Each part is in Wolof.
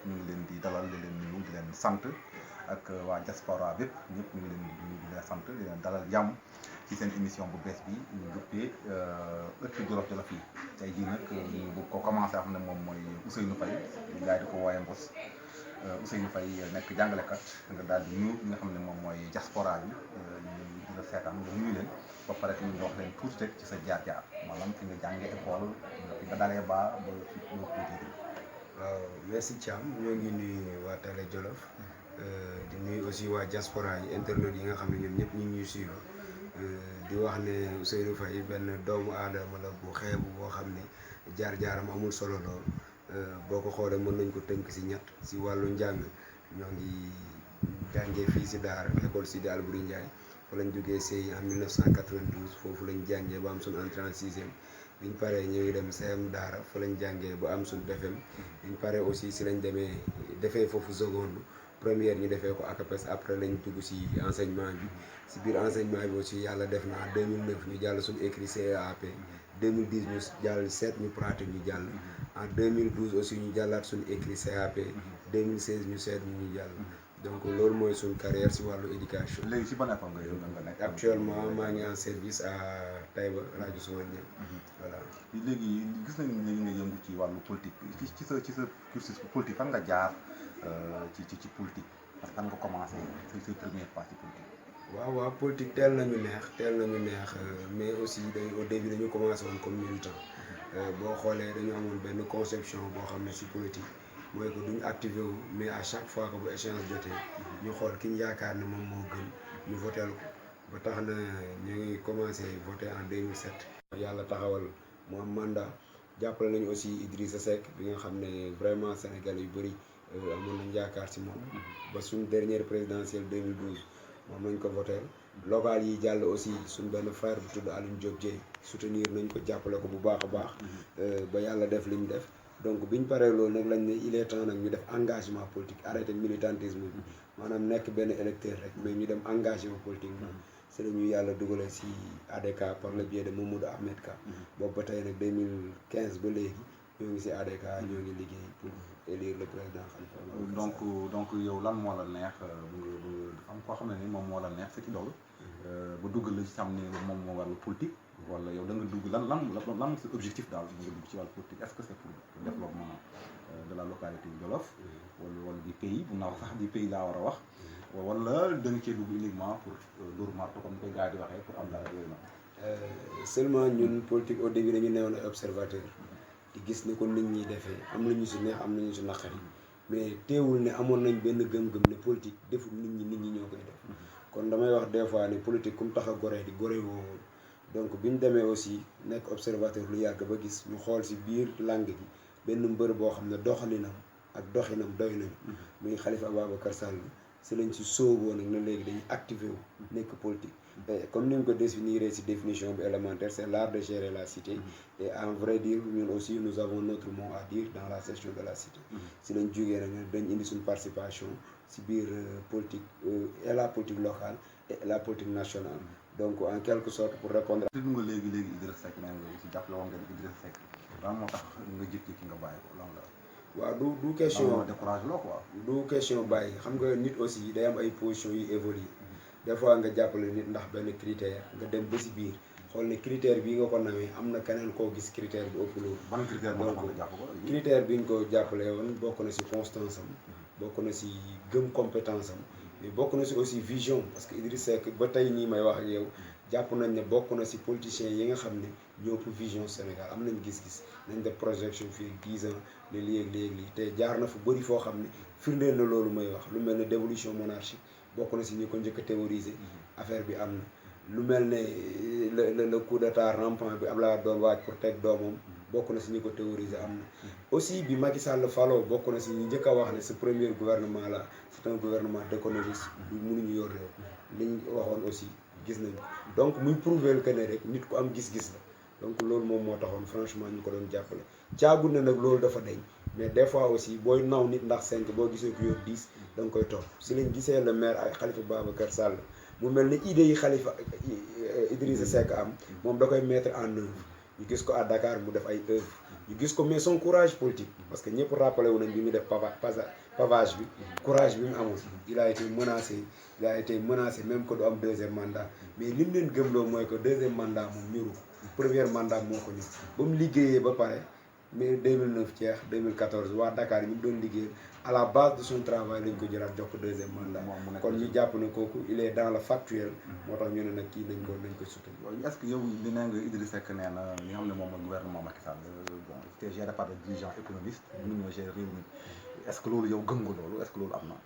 ñu ngi leen di dalal di leen nuyu di leen sant ak waa diaspora bépp ñëpp ñu ngi leen di nuyu di leen sant di leen dalal jàmm ci seen émission bu bees bi ñu duppee ëttu Jolof Jolof yi tey jii nag ñu bëgg ko commencé xam ne moom mooy Ousseynou Faye gars yi di ko wooye Mbos Ousseynou Faye nekk jàngalekat nga daal di nuyu nga xam ne moom mooy diaspora bi ñu di la seetaan nga nuyu leen ba pare tamit nga wax leen tuuti rek ci sa jaar-jaar maanaam fi nga jàngee école fi nga dalee ba fi nga tuuti. waaw merci Thiam ñoo ngi nuyu waa Télé Jolof di nuyu aussi waa diaspora yi internautes yi nga xam ne ñoom ñëpp ñu ngi ñuy suivre di wax ne Ousseynou Faye benn doomu aadama la bu xeebu boo xam ne jaar-jaaram amul solo lool boo ko xoolee mën nañ ko tënk si ñett si wàllu njàng ñoo ngi jàngee fii si Daara école Sidi Albouri Ndiaye fa lañ jógee CI en 1992 foofu lañ jàngee ba am suñu entrée en sixième biñ paree ñu ngi dem CM Daara fa lañ jàngee ba am suñu BFEM biñ paree aussi si lañ demee defee foofu seconde première ñu defee ko ACAPES après lañ dugg si enseignement bi si biir enseignement bi aussi yàlla def na en 2009 ñu jàll suñu écrit CEAP 2010 ñu jàll 7 ñu pratique ñu jàll en 2012 aussi ñu jàllaat suñu écrit CAP 2016 ñu seet ñu jàll donc loolu mooy suñu carrière si wàllu éducation. léegi si ban école nga nekk. actuellement maa ngi en service à Taïba rajo Soumane Niang. Voilà. léegi gis nañu léegi nga yëngu ci wàllu politique ci sa cursus politique fan nga jaar ci politique parce que fan nga commencé sa première pas ci politique. waaw politique teel nañu neex mais aussi au début dañu commencé woon comme militant boo xoolee dañu amoon benn conception boo xam ne si politique mooy que duñu activé wu mais à chaque fois que bu échéance jotee ñu xool ki ñu yaakaar ne moom moo gën ñu voteel ko ba tax na ñu ngi commencé voté en 2007. yàlla taxawal mu am mandat jàppale nañu aussi Idrissa Seck bi nga xam ne vraiment Sénégal yu bëri amoon nañu yaakaar si moom ba suñ dernière présidentielle 2012 moom nañ ko voté local yi jàll aussi suñ benn frère bu tudd Alioune Diop Dieye soutenir nañ ko jàppale ko bu baax a baax ba yàlla def li mu def donc biñ paree loolu nag lañ ne il est temps nag ñu def engagement politique arrêté militantisme bi maanaam nekk benn électeur rek mais ñu dem engagement politique moom si la ñu yàlla dugalee si ADK par le biais de Mamadou Ahmed Ka boobu ba tey nag 2015 ba léegi ñoo ngi si ADK ñoo ngi liggéey pour élire le président Khalifa. donc yow lan moo la neex am koo xam ne ni moom moo la neex ci loolu ba dugg la ci xam ne moom moo wàllu politique wala yow da nga dugg lan sa objectif daal nga dugg ci wàllu politique est-ce que c'est pour développement de la localité de Jolof wala du pays bu naaw sax du pays laa war a wax wala da nga cee dugg uniquement pour dóor marto comme ni koy gars yi di waxee pour am dara yooyu noonu. Seulement ñun politique au début dañu newoon ay observateur di gis ne ko nit ñi defee am nañu si neex am nañu si naqari mais teewul ne amoon nañ benn gëm-gëm ne politique deful nit ñi ñoo koy def kon damay wax des fois ne politique comme tax a gore di gore woowoon donc bi ñu demee aussi nekk observateur lu yàgg ba gis ñu xool si biir langue gi benn mbër boo xam ne doxalinam ak doxinam doy nañu muy Khalifa Ababacar Sall si lañ si sóoboo nag na léegi dañuy activé wu nekk politique comme ni ñu ko définir si définition bi élémentaire c'est l'art de gérer la cité et en vrai dire ñun aussi nous avons notre mot à dire dans la gestion de la cité si lañ jógee nag dañ indi suñu participation si biir politique et la politique locale et la politique nationale donc en quelque sorte pour répondre. tudd nga léegi Idrissa Seck nee nga aussi jàppale woon nga Idrissa Seck lan moo tax nga jékki-jékki nga bàyyi ko lan la. waaw du question découragé la quoi. du question bàyyi xam nga nit aussi day am ay positions yu évoluer des fois nga jàppale nit ndax benn critère nga dem ba si biir xool ne critère bii nga ko nawee am na keneen koo gis critère bi ëpp loolu. ban critère moo tax nga jàpp ko. critère bi ñu ko jàppale woon bokk na si constance am bokk na si gëm compétence am mais bokk na si aussi vision parce que Idrissa Seck ba tey nii may wax ak yow jàpp nañ ne bokk na si politiciens yi nga xam ne ñoo ëpp vision Sénégal am nañ gis-gis nañ def projection fii 10 ans ne léegi te jaar na fu bëri foo xam ne firndeel na loolu may wax lu mel ne dévolution monarchique bokk na si ñi ko njëkk a théoriser affaire bi am na lu mel ne le coup d'état rampant bi Abdoulaye doon waaj pour teg doomam bokk na si ñi ko théoriser am na aussi bi Macky Sall faloo bokk na si ñi njëkk a wax ne ce premier gouvernement là c'est un gouvernement d'économiste du mënuñu yor réew li ñu waxoon aussi gis nañ donc muy prouver que ne rek nit ku am gis-gis la donc loolu moom moo taxoon franchement ñu ko doon jàppale caagul ne nag loolu dafa deñ mais des fois aussi booy naw nit ndax 5 boo gisee ku yor 10 da nga koy topp si lañ gisee le maire ay Khalifa Babacar Sall mu mel ne idée yi Khalifa Idrissa Seck am moom da koy mettre en œuvre ñu gis ko à Dakar mu def ay œuvre ñu gis ko mais son courage politique parce que ñëpp rappelé wu nañ bi mu def pavage bi courage bi mu amoon il a été menacé même que du am deuxième mandat mais li mu leen gëmloo mooy que deuxième mandat moom ñëru ko premier mandat moo ko ñëw ba mu liggéeyee ba pare mais 2009 jeex 2014 waa Dakar yi ñu doon liggéey à la base de son travail lañ ko jëlaat jox ko deuxième mandat kon ñu jàpp ne kooku il est dans le factuel moo tax ñu ne nag kii nañ ko soutenir. Est-ce que yow li nee nga Idrissa Seck nee na li nga xam ne moom mooy gouvernement Macky Sall bon c'était géré par des dirigeants économistes mënuñoo gérer réew mi est-ce que loolu yow gëm nga loolu est-ce que loolu am na.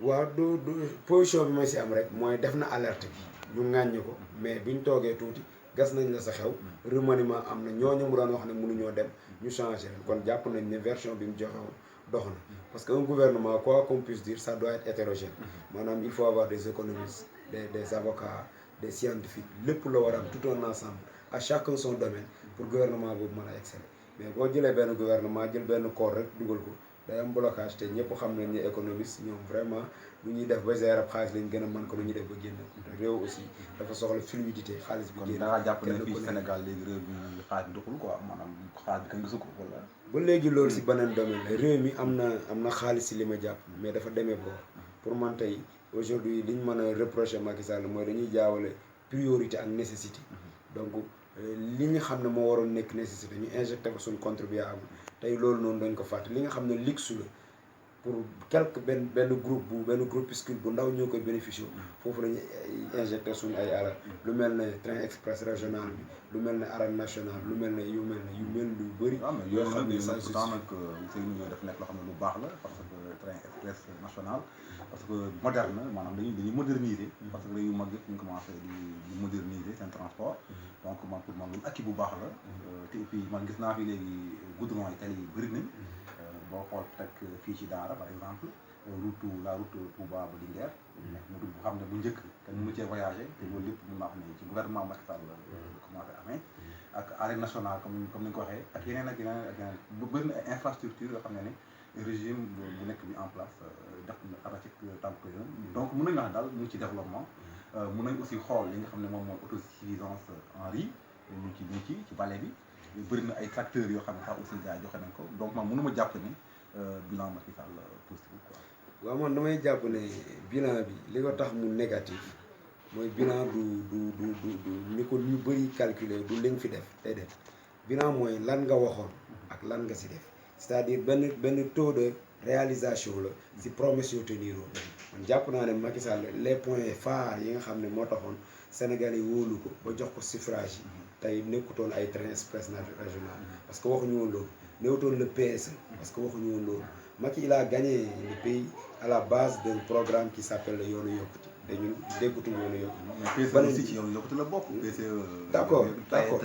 waaw du position bi ma si am rek mooy def na alerte bi ñu ŋàññi ko mais biñ toogee tuuti gas nañ la sa xew remaniement am na ñooñu mu doon wax ne mënuñoo dem ñu changé leen kon jàpp nañ ne version bi mu joxe woon dox na parce que un gouvernement quoi qu'on puisse dire ça doit être hétérogène maanaam il faut avoir des économistes des avocats des scientifiques lépp la war a am tout un ensemble à chacun son domaine pour gouvernement boobu mën a exceller mais boo jëlee benn gouvernement jël benn corps rek dugal ko day am blocage te ñëpp xam nañ ne économiste ñoom vraiment lu ñuy def ba gérer ab xaalis lañ gën a mën ko lu ñuy def ba génn ko réew aussi dafa soxla fluidité xaalis bi génn. kon da ngaa jàpp ne fii Sénégal léegi réew mi xaalis doxul quoi maanaam xaalis bi kenn gisu ko wala. ba léegi loolu si beneen domaine la réew mi am na xaalis si li ma jàpp mais dafa demee boor pour man tey aujourd'hui li ñu mën a reprocher Macky Sall mooy dañuy jaawale priorité ak nécessité donc li nga xam ne moo waroon nekk nécessité ñu injecté ko suñu contribuable tey loolu noonu dañ ko fàtte li nga xam ne luxe la pour quelque benn groupuscule bu ndaw ñoo koy bénéficier foofu la ñuy injecté suñu ay alal lu mel ne train express régional bi lu mel ne arène nationale lu mel ne yu mel lu bëri. yoo xam ne nag pourtant nag Seydou Ndoye daf nekk loo xam ne lu baax la parce que train express national parce que moderne maanaam dañuy moderniser parce que réew yu mag yëpp ñu commencé di moderniser seen transport donc man pour man loolu acquis bu baax la te puis man gis naa fi léegi goudron yi tali yi bëri nañ boo xool rek fii ci Daara par exemple la route Touba ba Linguère nekk mu dugg bu xam ne bu njëkk te mënu cee voyagé te loolu lépp mën naa wax ne ci gouvernement Macky Sall la commencé amee ak arène nationale comme ni nga ko waxee ak yeneen ak yeneen bu bëri na ay infrastructure yoo xam ne régime bu nekk bi en place def na aratik tànk yoon donc mën nañu wax daal ñu ngi ci développement mën nañ aussi xool li nga xam ne moom mooy autosuffisance en riz ñu ci vallée bi bëri na ay tracteurs yoo xam ne sax aussi gars yi joxe nañ ko donc man mënuma jàpp ne bilan Macky Sall positif quoi. waaw man damay jàpp ne bilan bi li ko tax mu négatif mooy bilan du ni ko ñu bëri calculer du li nga fi def déedéet bilan mooy lan nga waxoon ak lan nga si def c'est-à-dire benn taux de réalisation la si promesse yoo tenir man jàpp naa ne Macky Sall les points phares yi nga xam ne moo taxoon Sénégalais yi wóolu ko ba jox ko suffrage yi tey nekkutoon ay train express régional parce que waxuñu woon loolu néewutoon le PSE parce que waxuñu woon loolu Macky il a gagné le pays à la base d'un programme qui s'appelle le yoonu yokkute dañu déggutuñu yoonu yokkute. mais PSE aussi ci yoonu yokkute la bokk. PSE d'accord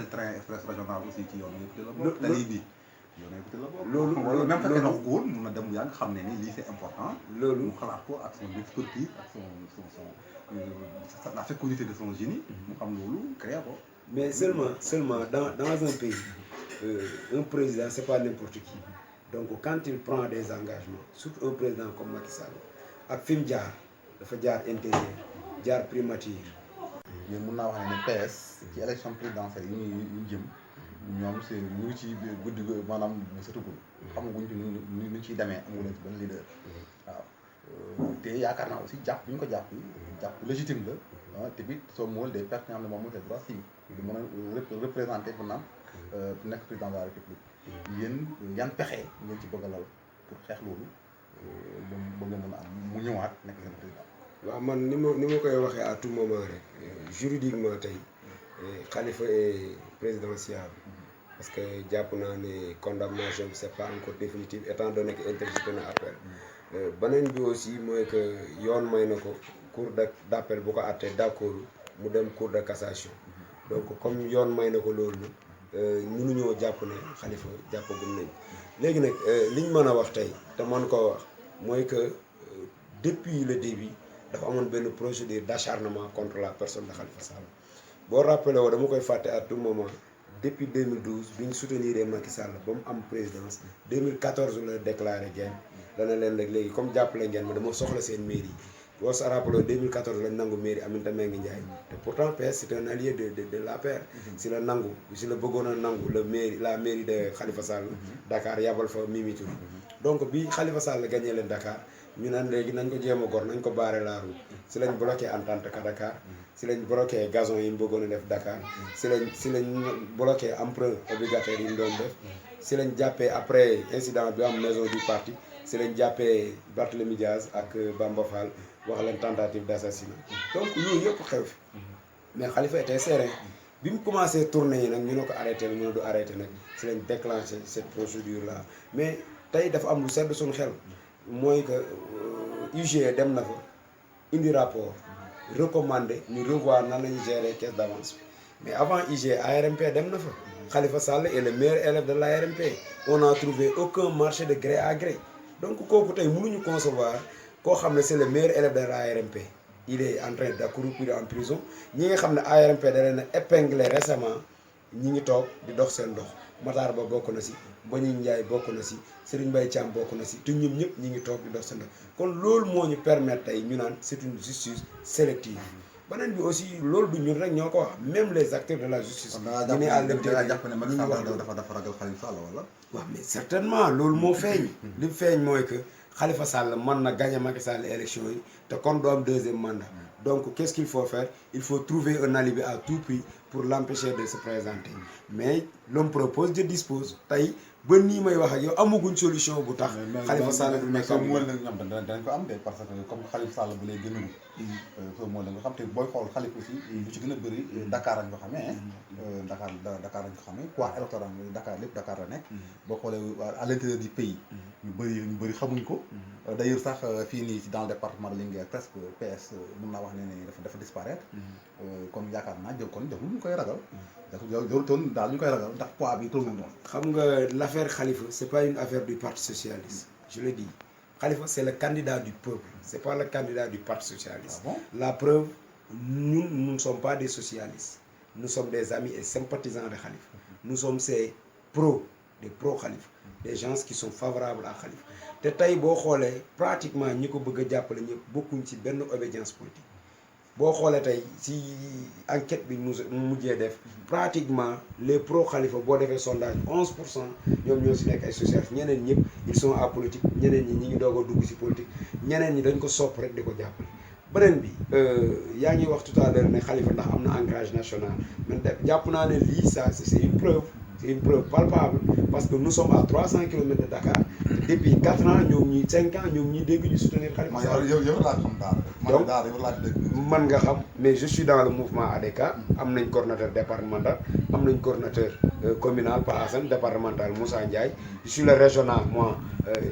train express régional aussi ci yoonu yokkute la bokk. tali bi yoonu yokkute la bokk. loolu même fekkee wax ko woon mun na dem yaa nga xam ne ni lii c'est important. loolu mu xalaat ko ak son expertise ak la fécondité de son génie. mu xam loolu créé ko. mais seulement dans un pays un président c'est pas n'importe qui donc quand il prend des engagements surtout un président comme Macky Sall ak fi mu jaar dafa jaar intérieur jaar primature. mais mun naa wax ne PS ci élection présidentielle yi ñu jëm ñoom c'est ñu ngi ci guddi maanaam bu setugul xamaguñ ci ñu ciy demee amu leen ci benn leader waaw te yaakaar naa aussi jàpp bu ñu ko jàpp légitime la te bit soo mool des pertes yoo xam ne moom mooy ses droits civiques di mën a représenter pour naan nekk président de la république yéen yan pexe ngeen ci bëgg a lal pour xeex loolu ba nga mën a am mu ñëwaat nekk seen président. waaw man ni ma koy waxee à tout moment rek juridiquement tey Khalifa est présidentiable parce que jàpp naa ne condamnation bi c'est pas encore définitive étant donné que interjeté na appel beneen bi aussi mooy que yoon may na ko cour d'appel bu ko àttee d'accord mu dem cour de cassation donc comme yoon may na ko loolu mënuñoo jàpp ne Khalifa jàppagum nañ léegi nag liñ mën a wax tey te man koo wax mooy que depuis le début dafa amoon benn procédure d'acharnement contre la personne de Khalifa Sall boo rappelé woo dama koy fàtte à tout moment depuis 2012 bi ñu soutenir Macky Sall ba mu am présidence 2014 la déclaré guerre dana leen rek léegi comme jàppale ngeen ma dama soxla seen mairie boo se rappelé 2014 lañ nangu mairie Aminata Mbengue Ndiaye te pourtant PS c'est un allié de l'APR. si la bëggoon a nangu la mairie de Khalifa Sall. Dakar yabal fa Mimi Touré. donc bi Khalifa Sall gagné leen Dakar ñu naan léegi nañ ko jéem a gor nañ ko barrer la route si lañ bloqué Entente ka Dakar. si lañ bloqué gazon yi mu bëggoon a def Dakar. si lañ bloqué emprunt obligataire yi mu doon def. si lañ jàppee après incident bi am maison du parti. si lañ jàppee Barthélémy Diaz ak Bamba Fall wax leen tentative d'assassinat donc yooyu yëpp xew fi mais Khalifa était serein bi mu commencé tourner yi nag ñu ne ko arrêté mu ne du arrêté nag si lañ déclenché cette procédure là mais tey dafa am lu sedd suñu xel mooy que UG dem na fa indi rapport recommandé ñu revoir nan lañu gérer caisse d'avance bi mais avant UG ARMP dem na fa Khalifa Sall est le meilleur élève de l'ARMP on n'a trouvé aucun marché de gré à gré donc kooku tey mënuñu concevoir koo xam ne c'est le meilleur élève de l'ARMP il est en train d'accroupir en prison ñi nga xam ne ARMP da leen a épinglé récemment ñi ngi toog di dox seen dox Matar Ba bokk na si Mbagnick Ndiaye bokk na si Serigne Mbaye Thiam bokk na si te ñoom ñëpp ñi ngi toog di dox seen dox kon loolu moo ñu permettre tey ñu naan c'est une justice sélective beneen bi aussi loolu du ñun rek ñoo ko wax même les acteurs de la justice. ñu ne à l'intérieur jàpp ne Macky Sall dafa ragal Khalifa Sall wala. waaw mais certainement loolu moo feeñ. li feeñ mooy que Khalifa Sall mën na gagner Macky Sall élection yi te kon du am deuxième mandat. donc qu'est-ce qu'il faut faire il faut trouver un alibi à tout prix pour l'empêcher de se présenter mais l'homme propose Dieu dispose tey ba nii may wax ak yow amaguñ solution bu tax. Khalifa Sall du nekk am mooy la ñoom danañ ko am de parce que comme Khalifa Sall bu lay gënal. soo mooy la nga xam te booy xool Khalifa aussi lu ci gën a bëri Dakar lañ ko xamee. Dakar lañ ko xamee poids électoral Dakar lépp Dakar la nekk. boo xoolee à l'intérieur du pays. ñu bëri xamuñ ko. d'ailleurs sax fii nii dans le département de Linguère presque PS mën naa wax ne dafa disparaître. kon yaakaar naa joxul ñu koy ragal. joxul toon daal ñu koy ragal ndax poids bi toll noonu. xam nga l'affaire Khalifa c'est pas une affaire du parti socialiste je le dis Khalifa c'est le candidat du peuple c'est pas le candidat du parti socialiste. Ah bon? La preuve nous ne sommes pas des socialistes nous sommes des amis et sympathisants de Khalifa. Nous sommes des pro Khalifa, des gens qui sont favorables à Khalifa. te tey boo xoolee pratiquement ñi ko bëgg a jàppale ñëpp bokkuñ ci benn obédience politique boo xoolee tey ci enquête bi mu mujjee def pratiquement les pro Khalifa boo defee sondage 11% ñoom ñoo ci nekk ay socialistes ñeneen ñëpp ils sont apolitiques ñeneen ñi ngi doog a dugg ci politique ñeneen ñi dañ ko sopp rek di ko jàppale. beneen bi yaa ngi wax tout à l'heure ne Khalifa ndax am na ancrage national man de jàpp naa ne lii ça c'est une preuve. C'est une preuve palpable parce que nous sommes à 300 km de Dakar. Depuis 4 ans, 5 ans, nous avons dégg soutenir Khalifa Sall. Man nga xam mais je suis dans le mouvement ADK. Am nañ coordinateur départemental, am nañ coordinateur communal par Assane, départemental Moussa Ndiaye. Je suis le régional, moi,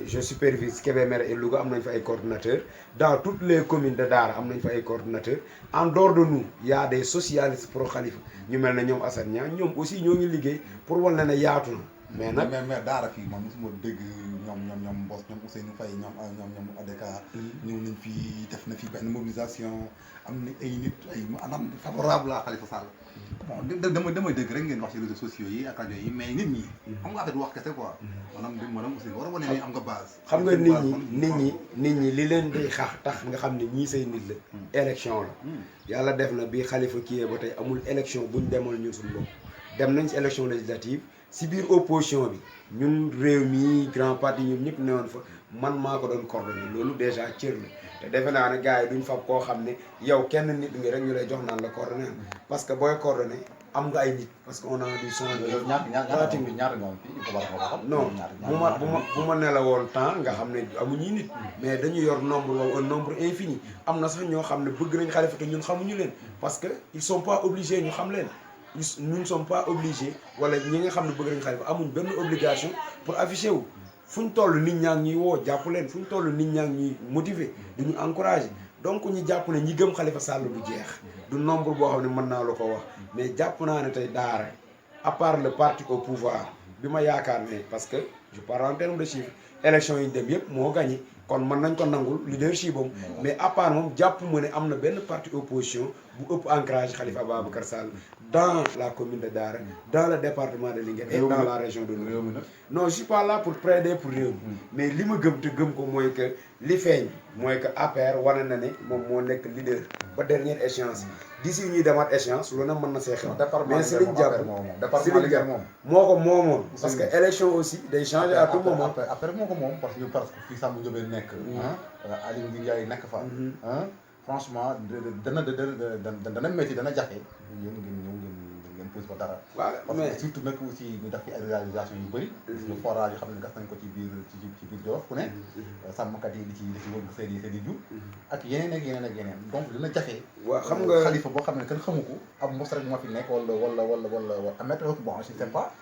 je supervise Kébémer et Louga, am nañ fa ay coordinateurs. Dans toutes les communes de Dara, am nañ fa ay coordinateurs. En dehors de nous, il y a des socialistes pro Khalifa. Ñu mel ne ñoom Assane Niang ñoom aussi ñoo ngi liggéey pour wan ne yaatu na mais nag mais daara fii man mosuma dégg ñoom Mbos ñoom Ousseynou Faye ñoom ADK ñëw nañ fii def na fii benn mobilisation am na ay nit ay maanaam favorable à Khalifa Sall bon damay dégg rek ngeen wax ci réseaux sociaux yi ak rajo yi mais nit ñi xam nga affaire du wax kese quoi maanaam aussi war a wane ni am nga base xam nga nit ñi li leen di xax tax nga xam ne ñii say nit la élection la yàlla def na bi Khalifa kii ba tey amul élection buñ demal ñun suñu bopp dem nañ ci élection législative si biir opposition bi ñun réew mi grand parti ñun ñëpp newoon fa man maa ko doon coordonné loolu déjà cër la te defe naa ne gars yi duñ fab koo xam ne yow kenn nit nga rek ñu lay jox naan la coordonné parce que booy coordonné am nga ay nit parce que on a du son non bu ma ne la woon temps nga xam ne amuñuy nit mais dañu yor nombre boobu un nombre infini am na sax ñoo xam ne bëgg nañ Khalifa te ñun xamuñu leen parce que ils sont pas obligés ñu xam leen nous ne sommes pas obligés wala ñi nga xam ne bëgg nañ Khalifa amuñ benn obligation pour afficher wu fu ñu toll nit ñaa ngi ñuy woo jàpp leen fu ñu toll nit ñaa ngi ñuy motiver du ñu encourager donc ñu jàpp ne ñi gëm Khalifa Sall du jeex du nombre boo xam ne mën naa la ko wax mais jàpp naa ne tey daara à part le parti au pouvoir bi ma yaakaar ne parce que je parle en termes de chiffres élection yi dem yëpp moo gagné kon mën nañ ko nangul leadership am mais à part moom jàpp ma ne am na benn parti opposition bu ëpp ancrage Khalifa Ababacar Sall dans la commune de Dara, dans le département de Linguère et dans la région de Louga. Non, je suis pas là pour plaider pour réew mi mais li ma gëm te gëm ko mooy que li feeñ mooy que APR wane na ne moom moo nekk leader ba dernière échéance d'ici ñuy demaat échéance lu ne mën na see xew mais si liñ jàpp si liñ jàpp moo ko moomoon parce que élection aussi day changer à tout moment après moo ko moom parce que fii Samba Ndiobène nekk Aliou Ndiaye nekk fa franchement dana métti dana jafe yéen ngeen pose ko dara parce que surtout nag aussi ñu def fi ay réalisation yu bëri le forage yoo xam ne gas nañ ko ci biir Jolof ku ne sàmmkat yi di ci wëgg seen i jur ak yeneen donc dina jafe waaw xam nga xalifa boo xam ne kenn xamu ko ab mos rek moo fi nekk wala amet bon je sais pas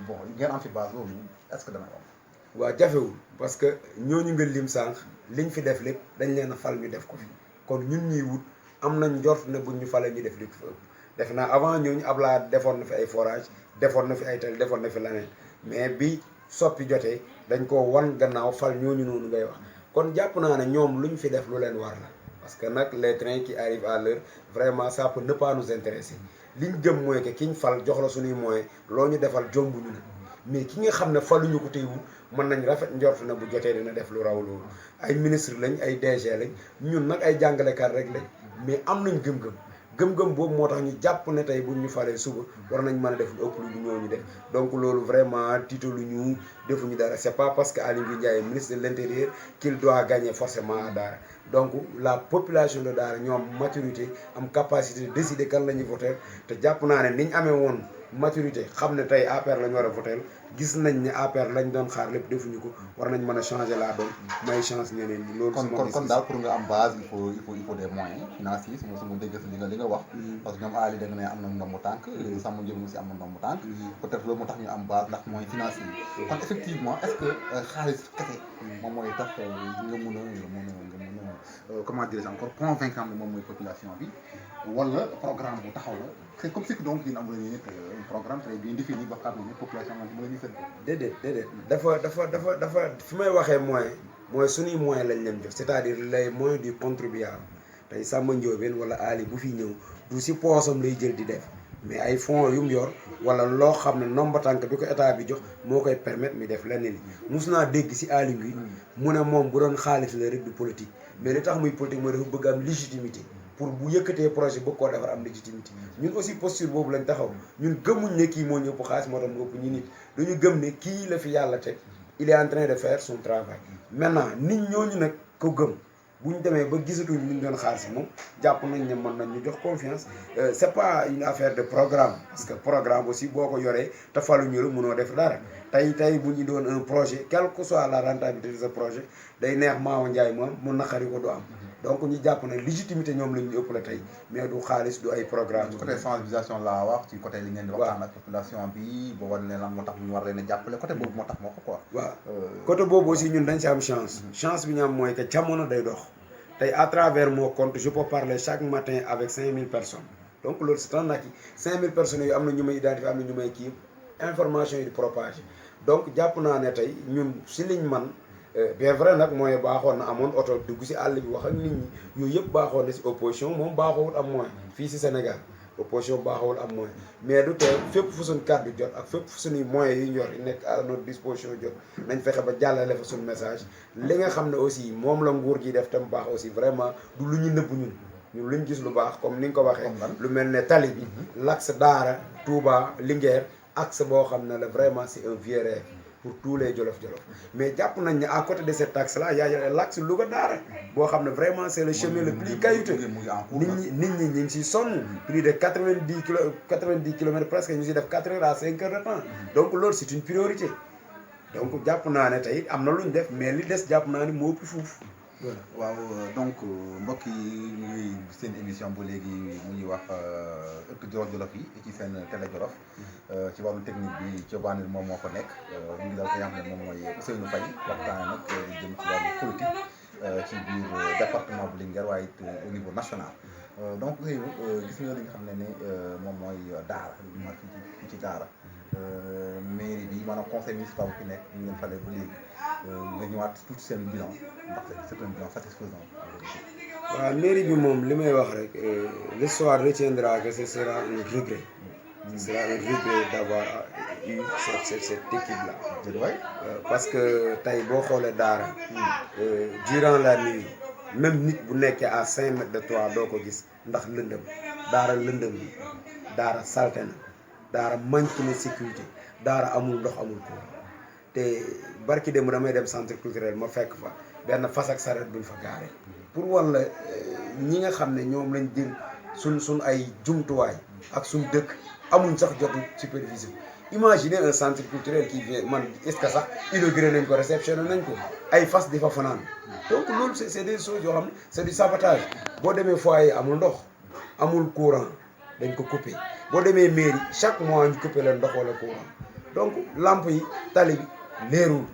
bon ngeen am fi base loolu est-ce que dana am waaw jafewul parce que ñooñu nga lim sànq liñ fi def lépp dañ leen a fal ñu def ko fi kon ñun ñuy wut am nañ njort ne buñ ñu falee ñu def li ko fa ëpp def naa avant ñooñu Ablaye defoon na fi ay forage defoon na fi ay tali defoon na fi leneen mais bi soppi jotee dañ ko wan gannaaw fal ñooñu noonu ngay wax kon jàpp naa ne ñoom luñ fi def lu leen war la parce que nag les trains qui arrivent à l'heure vraiment ça peut ne pas nous intéresser liñ gëm mooy que kiñ fal jox la suñuy moyens loo ñu defal jombuñu na mais ki nga xam ne faluñu ko tey mën nañ rafet njort na bu jotee dina def lu raw loolu ay ministre lañ ay DG lañ ñun nag ay jàngalekat rek lañ mais am nañ gëm-gëm boobu moo tax ñu jàpp ne tey buñ ñu falee suba war nañ mën a def lu ëpp lu ñooñu def donc loolu vraiment tiitalu ñu defuñu dara c'est pas parce que Aly Ngouille Ndiaye ministre de l'intérieur qu'il doit gagner forcément à Dara donc la population de Dara ñoo am maturité am capacité de décider kan la ñuy voter te jàpp naa ne niñ amee woon maturité xam ne tey APR lañ war a voter gis nañ ne APR lañ doon xaar lépp defuñu ko war nañ mën a changer la donne may chance ñeneen ñi loolu kon daal pour nga am base il faut des moyens financiers su ma dégg si li nga wax parce que ñoom Aly da nga ne am na ndombu tànk Samba Ndiobène aussi am na ndombu tànk peut-être loolu moo tax ñu am base ndax moyens financiers yi kon effectivement est-ce que xaalis kese moom mooy tax nga mun a comment dirais-je encore convaincre ne moom mooy population bi wala programme bu taxaw la c'est comme si que donc dina am un programme très bien défini ba xam ne population bi mën a déedéet dafa fi may waxee mooy suñuy moyens lañ leen jox c'est-à-dire les moyens du contribuable tey Samba Ndiobène wala Aly bu fi ñëw du si poosam lay jël di def mais ay fonds yu mu yor wala loo xam ne nomba tànk bi ko état bi jox moo koy permettre mi def lenn li mus naa dégg si Aly Ngouille mu ne moom bu doon xaalis la rek du politique mais li tax muy politique mooy dafa bëgg am légitimité pour bu yëkkatee projet bëgg koo defar am légitimité ñun aussi posture boobu lañ taxaw ñun gëmuñ ne kii moo ñu ëpp xaalis moo tax mu ëpp ñu nit dañu gëm ne kii la fi yàlla teg il est en train de faire son travail maintenant nit ñooñu nag ko gëm bu ñu demee ba gisatuñ li ñu doon xaar si moom jàpp nañ ne mën nañ ñu jox confiance c'est pas une affaire de programme parce que programme aussi boo ko yoree te faluñu la mënoo def dara tey bu ñu doon un projet quelle que soit la rentabilité de ce projet day neex Maawa Ndiaye moom mu naqari ko du am donc ñu jàpp ne légitimité ñoom lañ ñu ëpp la tey mais du xaalis du ay programme côté sensibilisation laa wax ci côté li ngeen di waxtaan ak population bi ba war leen lan moo tax ñu war leen a jàppale côté boobu moo tax moo ko quoi waaw côté boobu aussi ñun dañ si am chance bi ñu am mooy que jamono day dox tey à travers mon compte je peux parler chaque matin avec 5000 personnes donc loolu c'est un acquis 5000 personnes yooyu am na ñu may identifier am na ñu may kii information yi di propager donc jàpp naa ne tey ñun si liñ man bien vrai nag mooy baaxoon na amoon oto dugg si àll bi wax ak nit ñi yooyu yëpp baaxoon na si opposition moom baaxoowul am moyen fii si Sénégal opposition baaxoowul am moyen mais du tee fépp fu suñ kàddu jot ak fépp fu suñuy moyens yi ñor yi nekk à notre disposition jot nañ fexe ba jàllale fa suñu message li nga xam ne aussi moom la nguur gi def tam baax aussi vraiment du lu ñu nëbb ñun luñ gis lu baax comme ni nga ko waxee lu mel ne tali bi l'axe Daara Touba Linguère axe boo xam ne la vraiment c'est un vieux rêve pour tous les Jolof-Jolof mais jàpp nañ ne à côté de cet axe là y a l'axe Louga Daara boo xam ne vraiment c'est le chemin le plus caillouteux nit ñi ñu ngi siy sonn plus de 90 kilomètres presque ñu si def 4 heures à 5 heures de temps donc loolu c'est une priorité donc jàpp naa ne tey am na lu ñu def mais li des jàpp naa ni moo ëpp fuuf waaw donc mbokk yi ñu ngi seen émission ba léegi mu ñuy wax ëttu Jolof-Jolof yi ci seen télé Jolof ci wàllu technique bi Thiobanel moom moo ko nekk ñu ngi dal ko xam ne moom mooy Ousseynou Faye waxtaane nag jëm ci wàllu politique ci biir département bu Linguère waaye it au niveau national donc Ousseynou gis nga li nga xam ne ni moom mooy Daara fii ci Daara mairie bi maanaam conseil municipal bu fi nekk ñu leen fale ba léegi nga ñëwaat tout seen bilan ndax c'est un bilan satisfaisant. waaw mairie bi moom li may wax rek l'histoire retiendra que ce sera un regret. Ce sera un regret d'avoir eu cette équipe là. Parce que tey boo xoolee daara durant la nuit même nit bu nekkee à 5 mètres de toi doo ko gis ndax lëndëm daara lëndëm bi daara salte na daara manque na sécurité daara amul ndox amul courant te barki dem damay dem centre culturel ma fekk fa benn fas ak saret buñ fa gaare pour walla ñi nga xam ne ñoom lañ jël suñ ay jumtuwaay ak suñ dëkk amuñ sax jotu supervision. Imaginez un centre culturel qui vient man est-ce que sax inauguré nañ ko réceptionné nañ ko ay fas di fa fanaan donc loolu c'est des choses yoo xam ne c'est du sabotage. boo demee foyer amul ndox amul courant dañ ko coupé boo demee mairie chaque mois ñu coupé leen ndox wala courant donc lampe yi tali bi leerul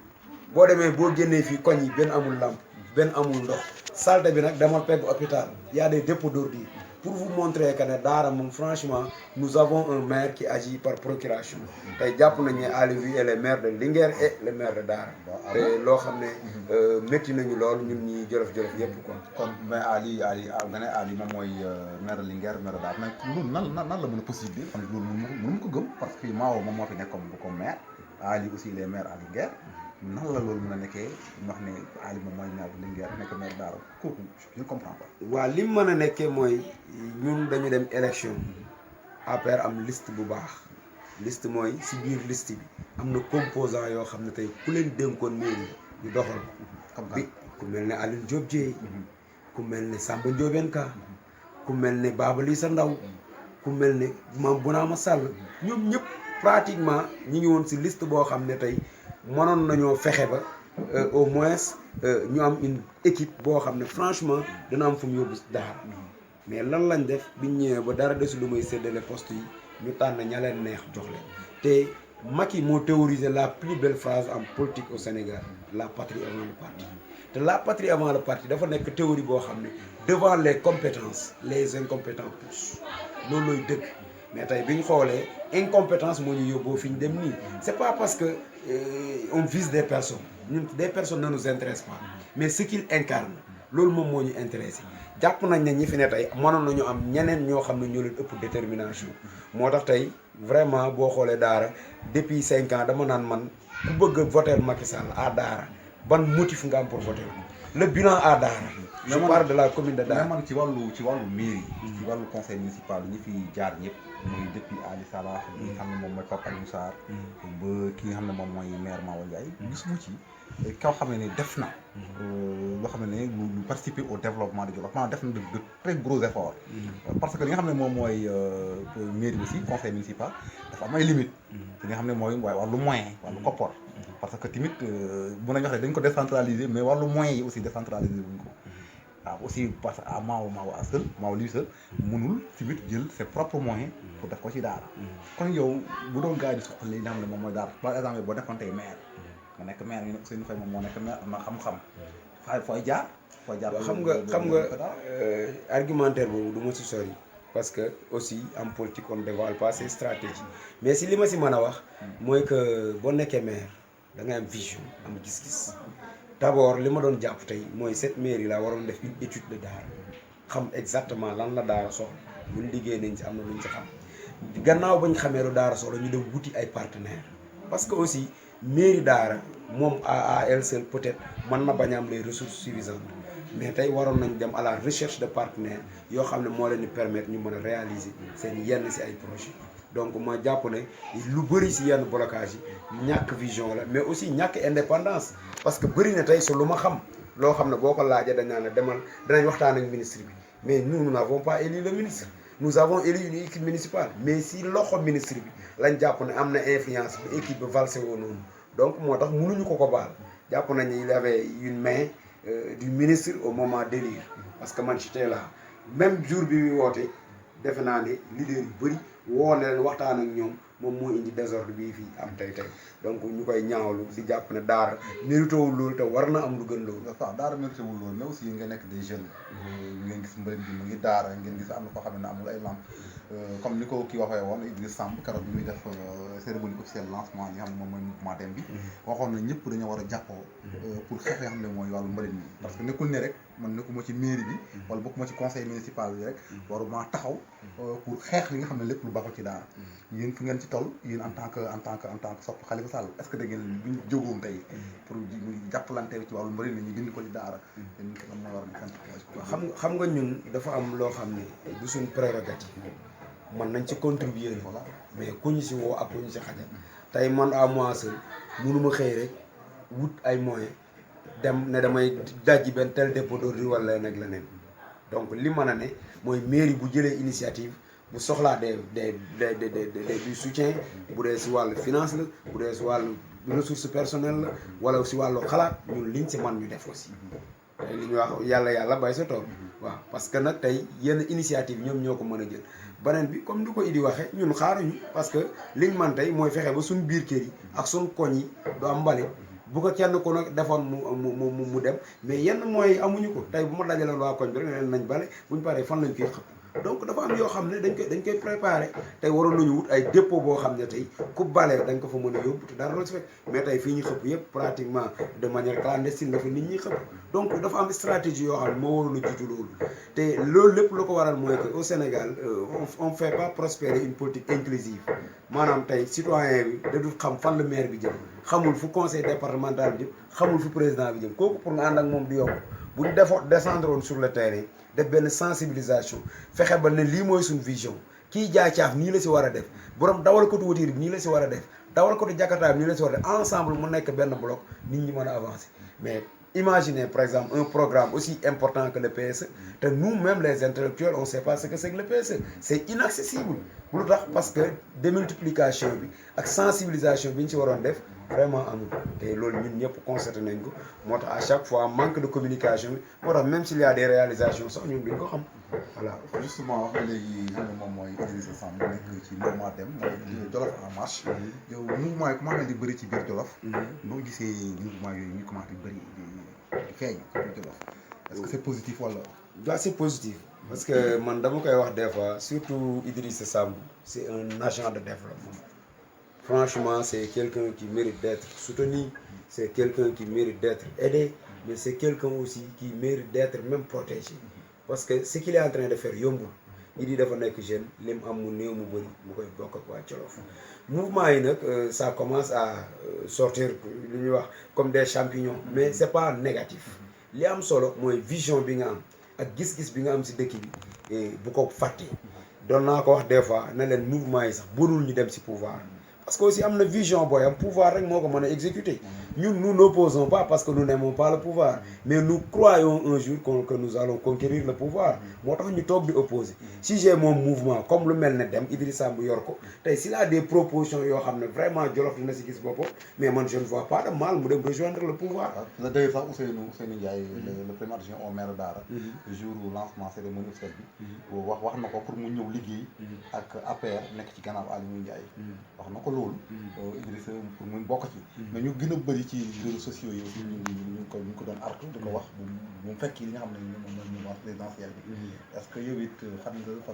boo demee boo génnee fii koñ yi benn amul lampe benn amul ndox salte bi nag dama pegg hôpital y a des dépôts d'ordures pour vous montrer que ne daara moom franchement nous avons un maire qui agit par procuration tey jàpp nañ ne Aliou est le maire de Linguère et le maire de Daara te loo xam ne métti nañu loolu ñun ñi jolof-jolof yëpp quoi. kon mais Aliou nga ne Aliou moom mooy maire de Linguère maire de Daara mais loolu nan la mën a possible xam ne loolu mënu ko gëm parce que Mao moom moo fi nekk comme maire Aliou aussi les maires à Linguère nan la loolu mën a nekkee wax ne Aliou moom mooy maire de Linguère nekk maire Daara kooku je ne comprends pas. waaw li mu mën a nekkee mooy ñun dañu dem élection APR am liste bu baax liste mooy si biir liste bi am na composant yoo xam ne tey ku leen dénkoon mairie ñu doxal ko bi ku mel ne Aline Diop Dieye ku mel ne Samba Ndiobène Ka ku mel ne Baba Lissa Ndaw ku mel ne Mame Bounama Sall ñoom ñëpp pratiquement ñi ngi woon si liste boo xam ne tey mënoon nañoo fexe ba au moins ñu am une équipe boo xam ne franchement dina am fu mu yóbbu Daara mais lan lañ def biñ ñëwee ba dara desul lu muy séddale poste yi ñu tànn ña leen neex jox leen te Macky moo théorisé la plus belle phrase en politique au Sénégal la patrie avant le parti te la patrie avant le parti dafa nekk théorie boo xam ne devant les compétences les incompétents poussent loolu looy dëgg mais tey bi ñu xoolee incompétence moo ñu yóbboo fi ñu dem nii c'est pas parce que on vise des personnes ñun des personnes ne nous intéressent pas mais ce qu'ils incarnent loolu moom moo ñu intéressé jàpp nañ ne ñi fi ne tey mënoon nañu am ñeneen ñoo xam ne ñoo leen ëpp détermination moo tax tey vraiment boo xoolee Daara depuis 5 ans dama naan man ku bëgg a voter Macky Sall à Daara ban motif nga am pour voter le bilan à Daara. je parle de la commune de Daara. mais man ci wàllu mairie. ci wàllu conseil municipal ñi fi jaar ñëpp. muy depuis Ali Salah. bi nga xam ne moom mooy Pape Alioune Sarr. ba ki nga xam ne moom mooy maire Mawa Ndiaye. gisuma ci kaw xam ne def na. loo xam ne lu participer au développement de Djolof maanaam def na de très gros efforts. parce que li nga xam ne moom mooy mairie aussi conseil municipal dafa am ay limites. li nga xam ne mooy wàllu moyen wàllu koppor. parce que tamit bu nañu waxee dañ ko décentraliser mais wàllu moyens yi aussi décentraliser wuñ ko waaw aussi parce que à Mao seul Mao lui seul mënul tamit jël ses propres moyens pour def ko ci Daara kon yow bu doon gars yi di soxla li nga xam ne moom mooy Daara par exemple boo nekkoon tey maire nga nekk maire ñu ne Ousseynou Faye moom moo nekk maire am na xam-xam fooy jaar xam nga argumentaire boobu du ma si sori parce que aussi en politique on ne dévoile pas ses stratégies mais si li ma si mën a wax mooy que boo nekkee maire da ngay am vision am gis-gis d'abord li ma doon jàpp tey mooy cette mairie la waroon def une étude de Daara xam exactement lan la Daara soxla ñun liggéey nañ ci am na luñ ci xam gannaaw bañ xamee lu Daara soxla ñu dem wuti ay partenaires parce que aussi mairie Daara moom à elle seule peut-être mën na bañ a am les ressources suffisantes mais tey waroon nañ dem à la recherche de partenaires yoo xam ne moo leen di permettre ñu mën a réaliser seen yenn ci ay projets donc ma jàpp ne lu bëri ci yenn blocage yi ñàkk vision la mais aussi ñàkk indépendance parce que bëri na tey su lu ma xam loo xam ne boo ko laajee dañ naan la demal danañ waxtaan ak ministre bi mais nous n'avons pas élu le ministre nous avons élu une équipe municipale mais si loxo ministre bi lañ jàpp ne am na influence ba équipe bi valsé woo noonu donc moo tax mënuñu ko baal jàpp nañ il y avait une main du ministre au moment d'élire parce que man j'étais là même jour bi muy woote defe naa ne leader yu bëri woo ne leen waxtaan ak ñoom moom moo indi désordre bii fii am tey donc ñu koy ñaawlu di jàpp ne daara méritewul loolu te war na am lu gën loolu. waaw daara méritewul loolu mais aussi nga nekk des jeunes ngeen gis mbërin bi mu ngi daara ngeen gis am na koo xam ne amul ay lamp comme ni ko kii waxee woon Idriss Samb keroog bi muy def cérémonie officielle lancement li nga xam ne moom mooy mouvement dem bi waxoon na ñëpp dañoo war a jàppoo pour xeex yoo xam ne mooy wàllu mbërin bi parce que nekkul ne rek man nekkuma ci mairie bi wala bokkuma ci conseil municipal bi rek waruma taxaw pour xeex li nga xam ne lépp lu baaxul ci daara yéen fi ngeen ci toll yéen en tant que sopp Khalifa Sall est-ce que da ngeen buñ jógoon tey pour jàppalante ci wàllu mbërin bi ñu dindi ko ci daara yéen lan moo war a xam nga ñun dafa am loo xam ne du suñ prérogative man nañ ci contribuer voilà mais ku ñu si woo ak ku ñu si xajal tey man à moi seul mënuma xëy rek wut ay moyens dem ne damay dajji benn tel dépôt d'ordure wala leneen ak leneen donc li mën a ne mooy mairie bu jëlee initiative bu soxlaa du soutien bu dee si wàllu finance la bu dee si wàllu ressource personnelle la wala si wàllu xalaat ñun liñ si man ñu def aussi tey li ñuy wax yàlla bay sa tool waaw parce que nag tey yenn initiative ñoom ñoo ko mën a jël beneen bi comme ni ko Idi waxee ñun xaaruñu parce que liñ man tey mooy fexe ba suñ biir kër yi ak suñ koñ yi du am mbalit bu ko kenn ko nag defoon mu dem mais yenn mooy amuñu ko tey bu ma dajaloon waa koñ bi rek ne leen nañ bale buñ paree fan lañ koy xëpp donc dafa am yoo xam ne dañ koy préparé tey waroon nañu wut ay dépôt boo xam ne tey ku bale dañ ko fa mën a yóbbu te dara loo si fekk mais tey fii ñu xëpp yëpp pratiquement de manière clandestine dafa nit ñi xëpp donc dafa am stratégie yoo xam ne moo waroon a jiitu loolu te loolu lépp lu ko waral mooy que au Sénégal on fait pas prospérer une politique inclusive maanaam tey citoyen bi da dul xam fan la maire bi jëm xamul fu conseil départemental bi jëm xamul fu président bi jëm kooku pour nga ànd ak moom di yomb bu ñu descendre woon sur le terrain def benn sensibilisation fexe ba ne lii mooy suñu vision kii jaay caaf nii la si war a def borom dawal ko voiture bi nii la si war a def dawal ko jakarta bi nii la si war a def ensemble mu nekk benn bloc nit ñi mën a avancer mais imaginez par exemple un programme aussi important que le PSE te nous-mêmes les intellectuels on sait pas ce que c'est que le PSE c'est inaccessible lu tax parce que démultiplication bi ak sensibilisation bi ñu si waroon def vraiment amul te loolu ñun ñëpp constaté nañ ko moo tax à chaque fois manque de communication bi moo tax même s'il y a des réalisations sax ñun duñ ko xam voilà. justement wax nga léegi xam nga moom mooy Idrissa Samb nekk ci mouvement dem mooy Jolof en marche yow mouvement yi commencé di bëri ci biir Jolof noo gisee mouvement yooyu ñu commencé di bëri di feeñ ci biir Jolof est-ce que c'est positif wala waaw c'est positif parce que man dama koy wax des fois surtout Idrissa Samb c'est un agent de développement. Franchement, c'est quelqu'un qui mérite d'être soutenu, c'est quelqu'un qui mérite d'être aidé, mais c'est quelqu'un aussi qui mérite d'être même protégé. Parce que ce qu'il est en train de faire, yombul. Il dit dafa nekk jeune, lim am mu néew mu bëri mu koy bokk ak waa Jolof. Mouvement yi nag ça commence à sortir li ñuy wax comme des champignons, mais c'est pas négatif. Li am solo mooy vision bi nga am ak gis-gis bi nga am si dëkk bi bu ko fàtte. Doon naa ko wax des fois ne leen mouvement yi sax bëriwul ñu dem si pouvoir. Parce que aussi am na vision booy am pouvoir rek moo ko mën a exécuter ñun nous n'opposons pas parce que nous n'aimons pas le pouvoir mais nous croyons un jour que nous allons conquérir le pouvoir moo tax ñu toog di opposer si j'ai mon mouvement comme lu mel ne dem Idrissa Samb yor ko tey s'il a des propositions yoo xam ne vraiment Jolof dina si gis boppam mais man je ne vois pas de mal mu dem rejoindre le pouvoir. la day sax Ousseynou Ndiaye le premier adjoint au maire Daara jour lancement cérémonie officielle bi wax na ko pour mu ñëw liggéey ak APR nekk ci gannaaw Aliou Ndiaye wax na ko loolu Idrissa pour mu bokk ci mais ñu gën a bëri ci réseaux sociaux yi aussi ñu ko doon artu di ko wax bu mu fekk li nga xam ne moom mooy mouvance présidentielle bi est-ce que yow it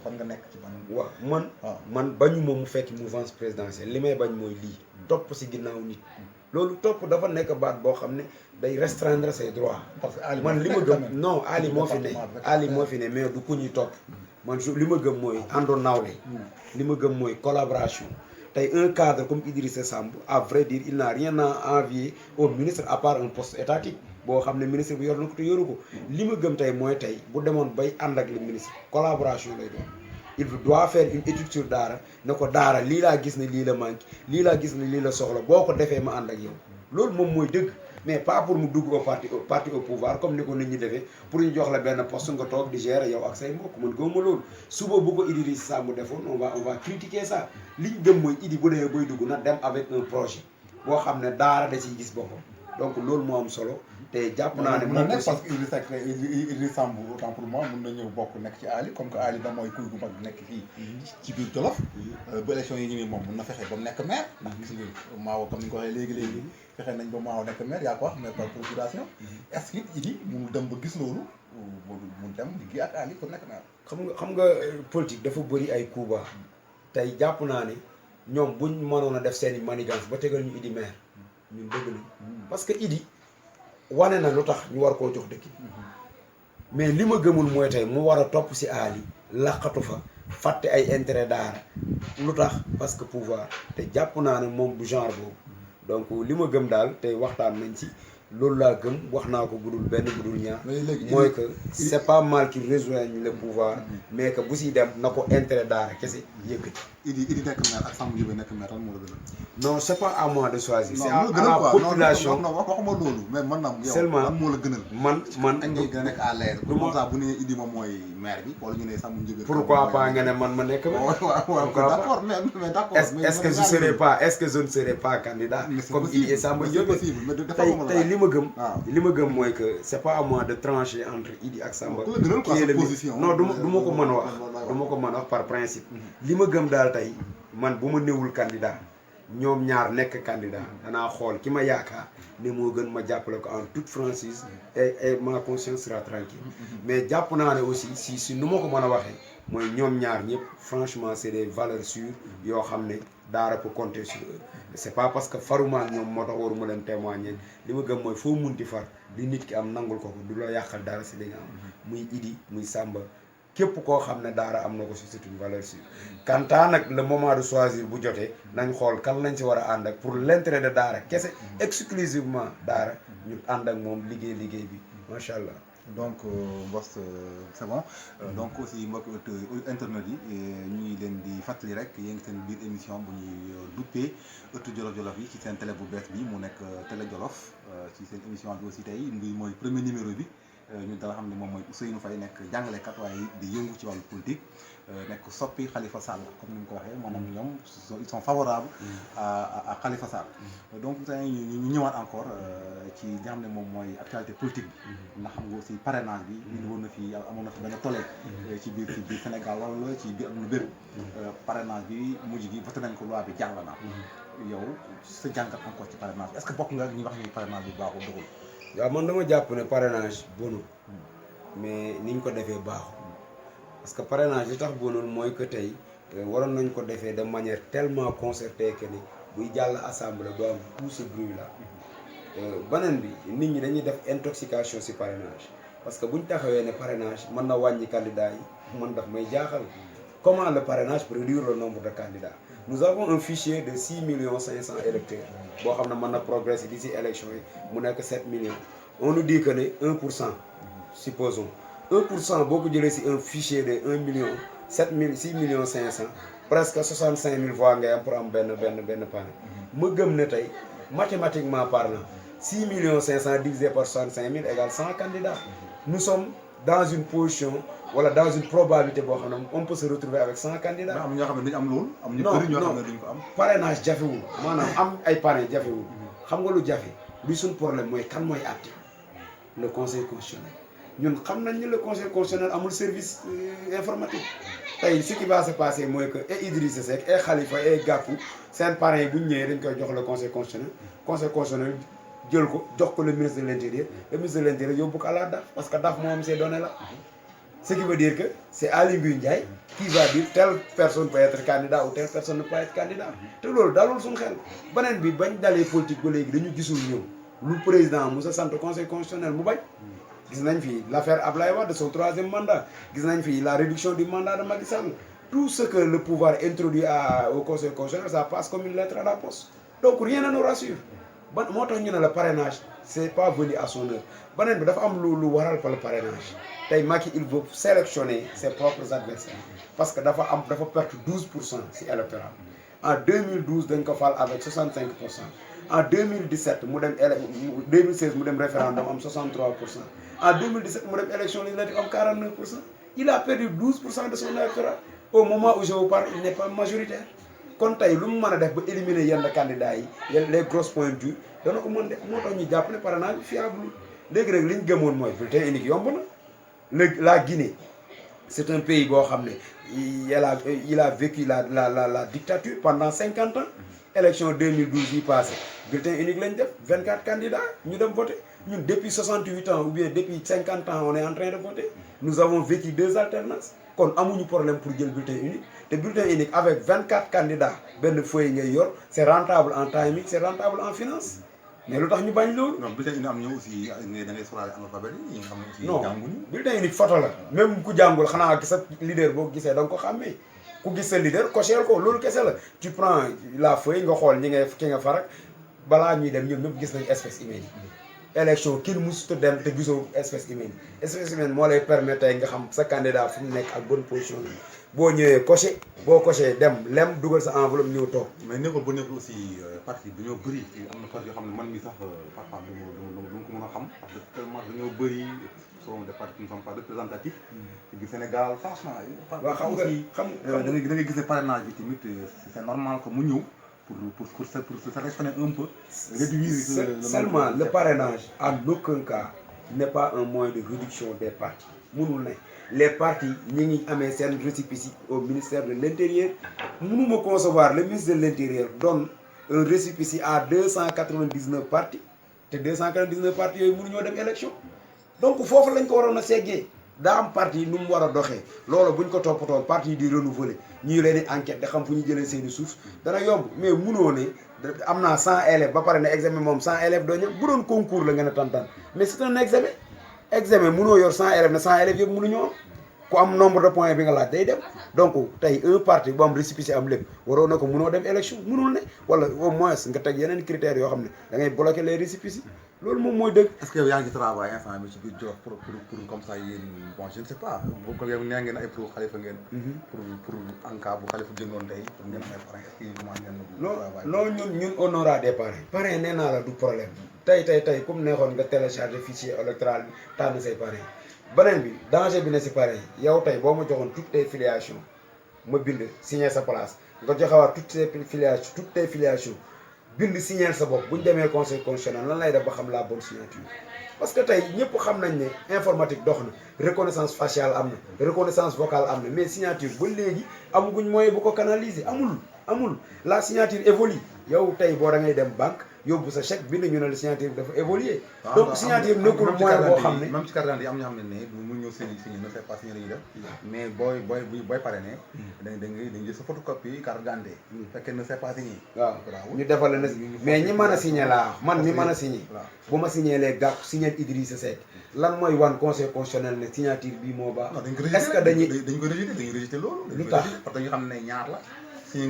fan nga nekk ci ban waaw man bañu moom mu fekk mouvance présidentielle li may bañ mooy lii topp si ginnaaw nit loolu topp dafa nekk baat boo xam ne day restreindre ses droits parce que man li ma gëm non Ali moo fi ne mais du ku ñuy topp man li ma gëm mooy àndoon nawle li ma gëm mooy collaboration tey un cadre comme Idrissa Samb à vrai dire il n'a rien à envier au ministre à part un poste étatique boo xam ne ministre bi yor na ko te yoru ko li ma gëm tey mooy tey bu demoon bay ànd ak le ministre collaboration lay doon il doit faire une étude sur Daara ne ko Daara lii laa gis ne lii la manqué lii laa gis ne lii la soxla boo ko defee ma ànd ak yow loolu moom mooy dëgg mais pas pour mu dugg au parti au pouvoir comme ni ko nit ñi defee pour ñu jox la benn poste nga toog di gérer yow ak say mbokk man gëmuma loolu suba bu ko Idrissa Samb defoon on va critiquer ça li ñu gëm mooy Idi bu dee boy dugg na dem avec un projet boo xam ne Daara da ciy gis boppam donc loolu moo am solo te jàpp naa ne mun na moom nekk aussi parce que Idrissa Samb autant pour moi mun na ñëw bokk nekk ci Ali comme que Ali da mooy kuy gu mag nekk fii ci biir Jolof ba élection yi ñëwee moom mun na fexe ba mu nekk maire ndax gis nga Maawo comme ni nga ko waxee léegi fexe nañ ba Maawo nekk maire yaa ko wax maire par procuration est-ce que Idi munul dem ba gis loolu mu dem liggéey ak Ali pour nekk maire xam nga politique dafa bëri ay coups bas tey jàpp naa ne ñoom buñ mënoon a def seen i manigance ba tegal ñu Idi maire ñun dëgg nañ parce que Idi wane na lu tax ñu war koo jox dëkk mais li ma gëmul mooy tey mu war a topp si Ali laqatu fa fàtte ay intérêt daara lu tax parce que pouvoir te jàpp naa ne moom du genre boobu donc li ma gëm daal tey waxtaan nañ ci loolu laa gëm wax naa ko budul benn budul ñaar mooy que c'est pas mal qu'il rejoigne le pouvoir mais que bu siy dem na ko intérêt daara kese yëkkati. Idi nekk maire ak Samba Ndiobé nekk maire tan moo la gënal. non c'est pas à moi de choisir. c'est à la population. non waxuma loolu mais man naam yow seulement lan moo la gënal. man kañ ngay gën a nekk à l'aise comme ça bu nee Idi moom mooy maire bi wala ñu ne Samba Ndiobé. pourquoi pas nga ne man ma nekk maire. waaw d'accord mais d'accord. est-ce que je ne serai pas candidat. comme Idi et Samba Ndiobé. tey li ma gëm mooy que c'est pas à moi de trancher entre Idi ak Samba. qui est le non du ma ko mën a wax. du ma ko mën a wax par principe. li ma gëm daal tey man bu ma néewul candidat ñoom ñaar nekk candidat danaa xool ki ma yaakaar ne moo gën ma jàppale ko en toute franchise et ma conscience sera tranquille mais jàpp naa ne aussi si nu ma ko mën a waxee mooy ñoom ñaar ñëpp franchement c'est des valeurs sûres yoo xam ne daara peut compter sur eux c'est pas parce que faruma ak ñoom moo tax waruma leen témoigner li ma gëm mooy foo munti far li nit ki am nangul ko du la yàqal dara si li nga am muy Idi muy Samba képp koo xam ne daara am na ko si c'est une valeur sûre quant à nag le moment de choisir bu jotee nañ xool kan lañ si war a ànd ak pour l'intérêt de daara kese exclusivement daara ñu ànd ak moom liggéey bi macha allah. donc Boss c'est bon donc aussi mbokk internet yi ñu ngi leen di fàttali rek yéen ngi seen biir émission bu ñuy duppee ëttu Jolof yi ci seen télé bu bees bi mu nekk télé Jolof ci seen émission bi aussi tey mbi mooy premier numéro bi ñu dala xam ne moom mooy Ousseynou Faye nekk jàngalekat waaye di yëngu ci wàllu politique nekk soppi Khalifa Sall comme ni mu ko waxee maanaam ñoom ils sont favorables à Khalifa Sall donc tey ñu ñëwaat encore ci li nga xam ne moom mooy actualité politique bi ndax xam nga aussi parrainage bi indi woon na fi amoon na fi benn tollé ci biir Sénégal wala ci biir am lu bëri parrainage bi mujj gi voté nañ ko loi bi jàll na yow sa jàngat encore ci parrainage bi est-ce que bokk nga ñi wax ni parrainage bi baaxul doxul waaw man dama jàpp ne parrainage bonul mais niñ ko defee baaxul parce que parrainage li tax bonul mooy que tey waroon nañ ko defee de manière tellement concertée que ni buy jàll assemblée doo am tout ce bruit là beneen bi nit ñi dañuy def intoxication ci parrainage parce que buñ taxawee ne parrainage mën na wàññi candidat yi man daf may jaaxal comment le parrainage peut réduire le nombre de candidats nous avons un fichier de 6 500 000 électeurs boo xam ne mën na progresser d'ici élection yi mu nekk 7 millions on nous dit que ne 1% supposons 1% boo ko jëlee si un fichier de 1 million 6 500 presque 65 000 voix ngay am pour am benn panne ma gëm ne tey mathématiquement parlant 6 500 000 divisé par 65 000 égale 100 candidats nous sommes dans une position wala dans une probabilité boo xam ne on peut se retrouver avec 100 candidats. am ñoo xam ne duñ am loolu. am ñu bëri ñoo xam ne duñ ko am. parrainage jafewul maanaam am ay parrain jafewul xam nga lu jafe luy suñ problème mooy kan mooy àtte le conseil constitutionnel ñun xam nañ ni le conseil constitutionnel amul service informatique tey ce qui va se passer mooy que et Idrissa Seck et Khalifa et Gakou seen parrain yi bu ñu ñëwee dañ koy jox le conseil constitutionnel jël ko jox ko le ministre de l'intérieur le ministre de l'intérieur yóbbu ko à la DAF parce que DAF moo am ces données là ce qui veut dire que c'est Aly Ngouille Ndiaye qui va dire telle personne peut être candidat ou telle personne ne peut être candidat te loolu dalul suñu xel beneen bi bañ dalee politique ba léegi dañu gisul ñëw lu président Moussa sant conseil constitutionnel mu bañ gis nañ fi l'affaire Ablaye Wade de son 3e mandat gis nañ fi la réduction du mandat de Macky Sall tout ce que le pouvoir introduit au conseil constitutionnel ça passe comme une lettre à la poste donc rien ne nous rassure ban moo tax ñu ne la parrainage c'est pas venu à son heure beneen bi dafa am lu waral par le parrainage tey Macky il veut sélectionner ses propres adversaires parce que dafa perte 12% ci électorat en 2012 dañ ko fal avec 65%. En 2017 mu dem 2016 mu dem référendum am 63%. En 2017 mu dem élection législative am 49%. Il a perdu 12% de son électorat. Au moment où je vous parle, il n'est pas majoritaire. kon tey lu mu mën a def ba éliminer yenn candidats yi les grosses pointures dana ko mën de moo tax ñu jàpp ne parrainage fiable léegi nag li ñu gëmoon mooy bulletin unique yomb na la Guinée c'est un pays boo xam ne il a vécu la dictature pendant 50 ans. Élection 2012 yi passé bulletin unique lañ def 24 candidats ñu dem voter ñun depuis 68 ans ou bien depuis 50 ans on est en train de voter. Nous avons vécu 2 alternances kon amuñu problème pour jël bulletin unique te bulletin unique avec 24 candidats benn feuille ngay yor c'est rentable en timing c'est rentable en finance mais lu tax ñu bañ loolu. non bulletin unique am ñëw aussi da ngay sóoraale analphabète yi nga xam ne aussi non jànguñu. bulletin unique photo la même ku jàngul xanaa sa leader boo gisee da nga ko xàmmee ku gis sa leader cocher ko loolu kese la tu prends la feuille nga xool ñi ngay ki nga farak balaa ñuy dem ñoom ñëpp gis nañ espèce humaine yi élection kenn mësut dem te gisoo espèce humaine moo lay permettre nga xam sa candidat fu mu nekk ak bonne position bi boo ñëwee coché boo coché dem lem dugal sa enveloppe ñëw toog. mais nekkul ba nekkul aussi parti bi dañoo bëri am na parti yoo xam ne man mi sax parfois du ma ko mën a xam parce que tellement dañoo bëri sont des partis qui ne sont pas représentatifs du Sénégal franchement. waaw xam nga da ngay gis ne parrainage bi tamit c'est normal que mu ñëw pour se sélectionner un peu. réduire seulement le parrainage en aucun cas n'est pas un moyen de réduction des partis mënul ne les partis ñi ngi amee seen récépissé au ministère de l'intérieur mënuma concevoir le ministre de l'intérieur donne un récépissé à 299 partis te 299 partis yooyu mënuñoo dem élection donc foofu lañ ko waroon a seggee daa am parti nu mu war a doxee loolu buñ ko toppatoon parti yi di renouveler ñii leen di enquête da xam fu ñu jëlee seeni suuf dana yomb mais munoo ne am naa 100 élèves ba pare ne examen moom 100 élèves doo ñëw bu doon concours la nga ne tantan mais c'est un examen munoo yor 100 élèves ne 100 élèves yëpp mënuñoo am ku am nombre de points bi nga laaj day dem donc tey un parti bu am récépissé am lépp waroon na ko munoo dem élection munul ne wala au moins nga teg yeneen critères yoo xam ne da ngay bloquer les récépissés loolu moom mooy dëgg. est-ce que yow yaa ngi travail instant bi ci biir Jolof pour comme ça yéen bon je ne sais pas bu ko yow nee ngeen ay pro Khalifa ngeen. pour en cas bu Khalifa jëndoon tey pour ngeen ay parrain est-ce que comment ngeen. non ñun on aura des parrains. parrain nee naa la du problème tey comme neexoon nga télécharger fichier électoral bi tànn say parrain beneen bi danger bi ne si parrain yi yow tey boo ma joxoon toutes tes filiations ma bind signer sa place nga joxewaat toutes tes filiations bind signer sa bopp bu ñu demee conseil constitutionnel lan lay def ba xam la bonne signature parce que tey ñëpp xam nañ ne informatique dox na reconnaissance faciale am na reconnaissance vocale am na mais signature ba léegi amaguñ moyen bu ko canaliser amul la signature évolue yow tey boo da ngay dem banque yóbbu sa chèque bind ñu ne la signature bi dafa évoluer donc signature nekkul moyen boo xam ne même ci carte d'identité yi am ñoo xam ne mu ñëw signé ne fait pas signé la ñuy def mais booy parrainé dañuy jël sa photocopie carte d'identité fekkee ne fait pas signé waaw ñu defal la mais ñi mën a signé laa man mi mën a signé bu ma signé les gàpp signé Idrissa Seck lan mooy wan conseil constitutionnel ne signature bii moo baax est-ce que dañuy rejeté loolu lu tax parce que ñu xam ne ñaar la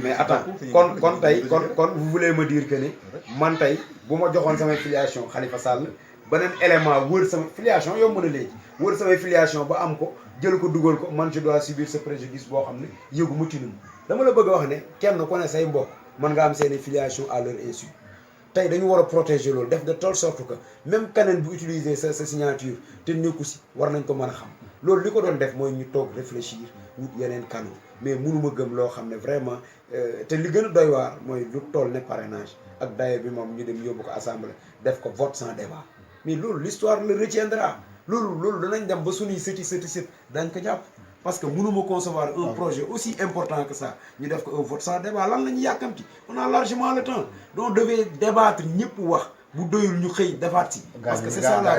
mais attends kon vous voulez me dire que ni man tey bu ma joxoon samay filiation Khalifa Sall beneen élément wër sama filiation yomb na léegi wër samay filiation ba am ko jël ko dugal ko man je dois subir ce préjudice boo xam ne yëgu mu tinum dama la bëgg a wax ne kenn ku ne say mbokk mën nga am seeni filiation à leur insu tey dañu war a protéger loolu def de telle sorte que même keneen bu utiliser sa signature te nekku si war nañ ko mën a xam loolu li ko doon def mooy ñu toog réfléchir wut yeneen canaux mais mënuma gëm loo xam ne vraiment te li gën a doy waar mooy lu toll ne parrainage ak daye bi moom ñu dem yóbbu ko assemblée def ko vote sans débat mais loolu l'histoire le retiendra loolu danañ dem ba suñuy sët dañ ko jàpp parce que mënuma concevoir un projet aussi important que ça ñu def ko un vote sans débat lan la ñu yàkkamti on a largement le temps donc on devait débattre ñëpp wax bu doyul ñu xëy defaat si parce que c'est ça la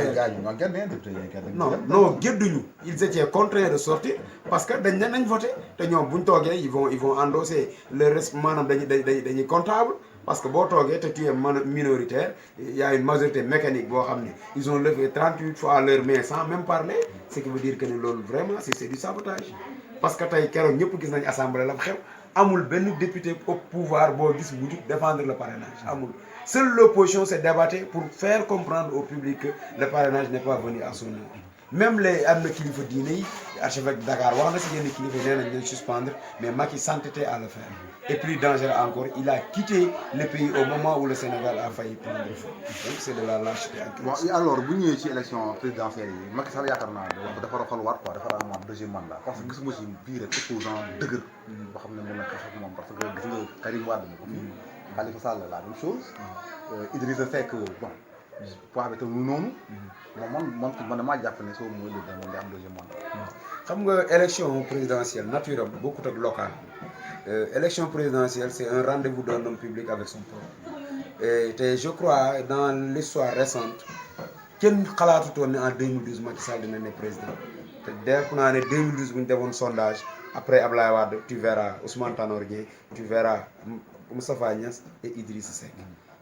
non gédduñu ils étaient contraints de sortir parce que dañ ne nañ voté te ñoom buñ toogee ils vont endosser le reste maanaam dañuy comptable parce que boo toogee te tu es minoritaire il y a une majorité mécanique boo xam ne ils ont levé 38 fois leur main sans même parler ce qui veut dire que ne loolu vraiment c'est du sabotage parce que tey keroog ñëpp gis nañ assemblée la xew amul benn député au pouvoir boo gis mu jug défendre le parrainage amul seule l'opposition s'est débattue pour faire comprendre au public que le parrainage n'est pas venu à son heure même les am na kilifa diine yi archevêque de Dakar wax na si yenn kilifa nee nañ leen suspendre mais Macky s'entêtait à le faire et plus dangereux encore il a quitté le pays au moment où le Sénégal a failli prendre feu donc c'est de la lâcheté bon alors bu ñëwee ci élection présidentielle yi Macky Sall yaakaar naa dafa faluwaat quoi dafa am deuxième mandat parce que gisuma ci biir rek opposant dëgër boo xam ne mën na xeex ak moom parce que gis nga Karim Wade ma ko fi Khalifa Sall la même chose Idrissa Seck bon poids bi te lu noonu. man damaa jàpp ne soo mooy léegi moom day am deuxième mandat. xam nga élection présidentielle naturelle bokkut ak local élection présidentielle c'est un rendez-vous d'un homme public avec son peuple et je crois dans l'histoire récente kenn xalaatutoon ne en 2012 Macky Sall dina ne président te def naa ne 2012 bu ñu defoon sondage après Ablaye Wade tu verras Ousmane Tanor Dieng tu verras Moustapha Niasse et Idrissa Seck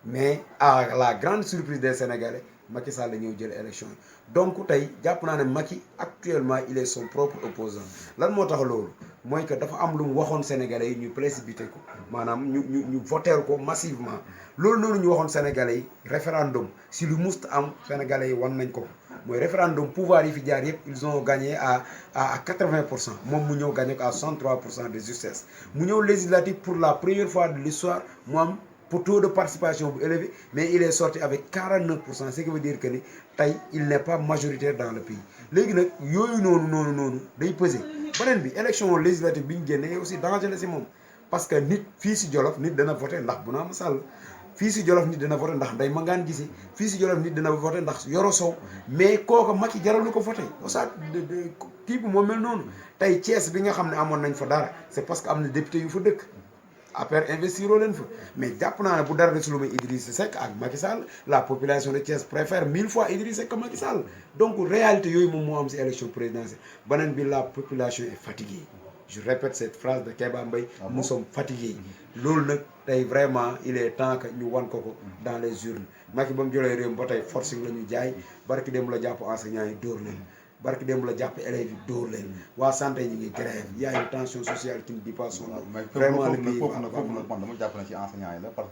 mais à la grande surprise des Sénégalais Macky Sall la ñëw jël élection yi donc tey jàpp naa ne Macky actuellement il est son propre opposant lan moo tax loolu mooy que dafa am lu mu waxoon Sénégalais yi ñu précipité ko maanaam ñu voter ko massivement loolu noonu ñu waxoon Sénégalais yi référendum si lu must am Sénégalais yi wan nañ ko mooy référendum pouvoir yi fi jaar yëpp ils ont gagné à 80% moom mu ñëw gagné ko à 63% de justesse mu ñëw législative pour la première fois de l'histoire mu am pour taux de participation bu élevé mais il est sorti avec 49%, ce qui veut dire que ni tey il n'est pas majoritaire dans le pays léegi nag yooyu noonu day peser beneen bi élection législative bi ñu génnee aussi danger la si moom parce que nit fii si Jolof nit dana voté ndax Bounama Sall fii si Jolof nit dana voté ndax Ndeye Mangane Guissé fii si Jolof nit dana voté ndax Yoro Sow mais kooku Macky jaralu ko voté ça kii bi moo mel noonu tey Thiès bi nga xam ne amoon nañ fa dara c'est parce que am na député yu fa dëkk après investiroo leen fa mais jàpp naa ne bu dara desul may Idrissa Seck ak Macky Sall la population de Thiès préfère 1000 fois Idrissa Seck que Macky Sall donc réalité yooyu moom moo am si élection présidentielle beneen bi la population est fatiguée je répète cette phrase de Kéba Mbaye nous sommes fatigués loolu nag tey vraiment il est temps que ñu wan ko dans les urnes Macky ba mu jëlee réew mi ba tey forcing la ñu jaay barki dem la jàpp enseignants yi dóor leen barki démb la jàpp élèves yi dóor leen waa santé ñi ngi grève y a une tension sociale qui ne dit pas son nom vraiment le pays foofu nag man dama jàpp na ci enseignants yi la parce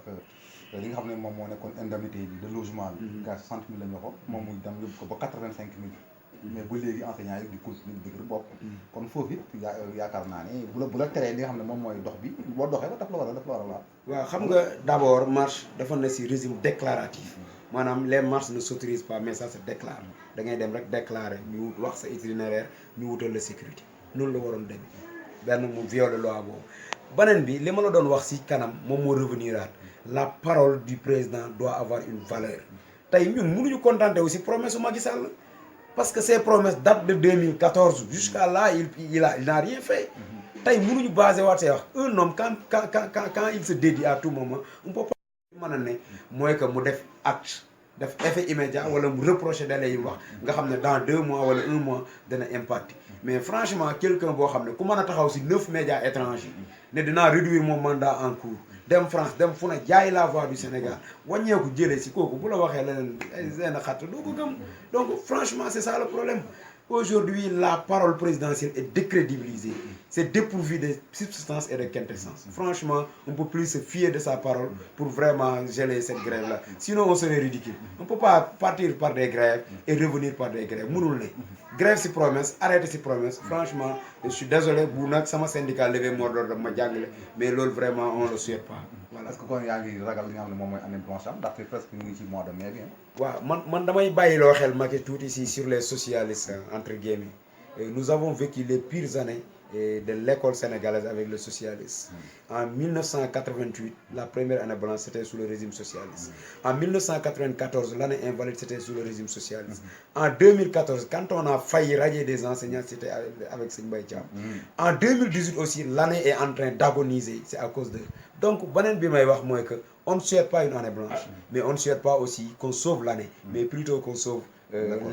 que li nga xam ne moom moo nekkoon indemnité bi de logement bi gars 60 000 la ñu waxoon moom mu dem yóbbu ko ba 85 000 mais ba léegi enseignants yi di continuer di dëgër bopp kon foofu it yaakaar naa ne bu la teree li nga xam ne moom mooy dox bi boo doxee ba daf la war a laal waaw xam nga d'abord marche dafa na si régime déclaratif maanaam les marches ne s'autorisent pas mais ça se déclare da ngay dem rek déclarer ñu wax sa itinéraire ñu wutal la sécurité noonu la waroon demee benn mu viole loi boobu beneen bi li ma la doon wax si kanam moom moo revenir aat la parole du président doit avoir une valeur tey ñun mënuñu contenter aussi promesse u Macky Sall parce que ces promesses datent de 2014 jusqu'à là il n'a rien fait tey mënuñu basé waat see wax un homme quand il se dédie à tout moment on peut pas mën a ne mooy que mu def acte def effet immédiat wala mu reprocher délai yi wax nga xam ne dans 2 mois wala 1 mois dana impacté mais franchement quelqu'un boo xam ne ku mën a taxaw si 9 médias étrangers ne dinaa réduire mon mandat en cours dem France dem fu ne jaay la voix du Sénégal wàññeeku jëlee si kooku bu la waxee leneen ay seen xatt doo ko gëm donc franchement c'est ça le problème aujourd'hui la parole présidentielle est décrédibilisée c'est dépourvu de substance et de quintessence franchement on peut plus se fier de sa parole pour vraiment geler cette grève là sinon on serait ridicule on peut pas partir par des grèves et revenir par des grèves mënul ne grève si promesse arrêter si promesse franchement je suis désolé bu nag sama syndicat levé mot d'ordre ma jàngale mais loolu vraiment on le souhaite pas voilà est-ce que kon yaa ngi ragal li nga xam ne moom mooy année blanche am ndaxte presque ñu ngi ci mois de mai bi waaw man damay bàyyiloo xel Macky tuuti si sur les socialistes entre guillemets nous avons vécu les pires années de l'école sénégalaise avec le socialisme. En 1988, la première année blanche, c'était sous le régime socialiste. En 1994, l'année invalide, c'était sous le régime socialiste. En 2014, quand on a failli radier des enseignants, c'était avec Serigne Mbaye Thiam. En 2018 aussi, l'année est en train d'agoniser, c'est à cause de... Donc, beneen bi may wax mooy que on ne souhaite pas une année blanche, mais on ne souhaite pas aussi qu'on sauve l'année, mais plutôt qu'on sauve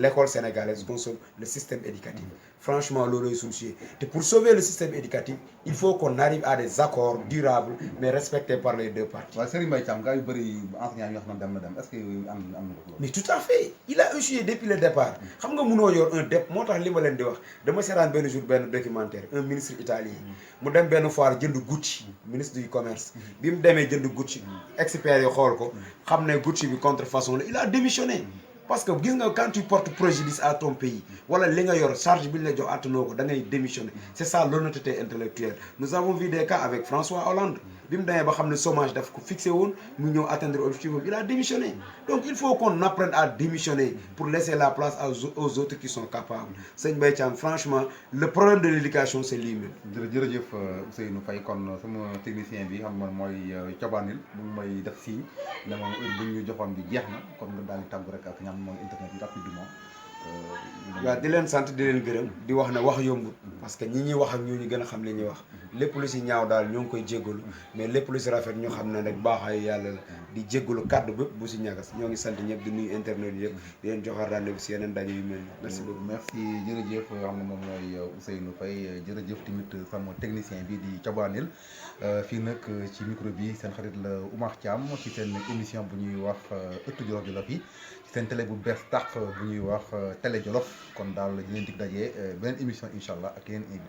l'école sénégalaise, qu'on sauve le système éducatif. Franchement, loolu souci. Et pour sauver le système éducatif, il faut qu'on arrive à des accords durables, mais respectés par les deux parties. Serigne Mbaye Thiam, gars yu bëri enseignants yi wax na dem est-ce que am na ko? Mais tout à fait, il a échoué depuis le départ. Xam nga mënoo yor un dep moo tax li ma leen di wax dama seetaan benn jour benn documentaire un ministre italien mu dem benn foire jënd Gucci ministre du commerce bi mu demee jënd Gucci experts yi xool ko xam ne Gucci bi contrefaçon la il a démissionné. Parce que gis nga quand tu portes préjudice à ton pays wala li nga yor charge bi ñu la jox attanoo ko da ngay démissionner c'est ça l'honnêteté intellectuelle nous avons vu des cas avec François Hollande bi mu demee ba xam ne chômage daf ko fixé woon mu ñëw atteindre objectif il a démissionné donc il faut qu'on apprenne à démissionner pour laisser la place aux autres qui sont capables sëñ Mbaye Thiam franchement le problème de l'éducation c'est lui-même. jërëjëf Ousseynou Faye kon sama technicien bi xam nga mooy cobaanil mu ngi may def signe ne ma heure bu ñu joxoon bi jeex na kon nga daal di tàggu rek ak ñam mooy internet bi rapidement. waaw di leen sant di leen gërëm di wax ne wax yombut parce que ñi ñuy wax ak ñoo ñu gën a xam li ñuy wax lépp lu si ñaaw daal ñoo ngi koy jéggalu mais lépp lu si rafet ñu xam ne rek baaxaayu yàlla la di jéggalu kàddu bépp bu si ñagas ñoo ngi sant ñëpp di nuyu internet yi yëpp di leen joxaat rendez-vous si yeneen daje yu mel ni merci beaucoup. merci jërëjëf xam ne moom mooy Ousseynou Faye jërëjëf tamit sama technicien bi di cobaanil fii nag ci micro bi seen xarit la Oumar Thiam ci seen émission bu ñuy wax ëttu Jolof Jolof yi ci seen télé bu bees tàq bu ñuy wax Télé Jolof kon daal ñu leen dig daje beneen émission incha allah ak yeneen invité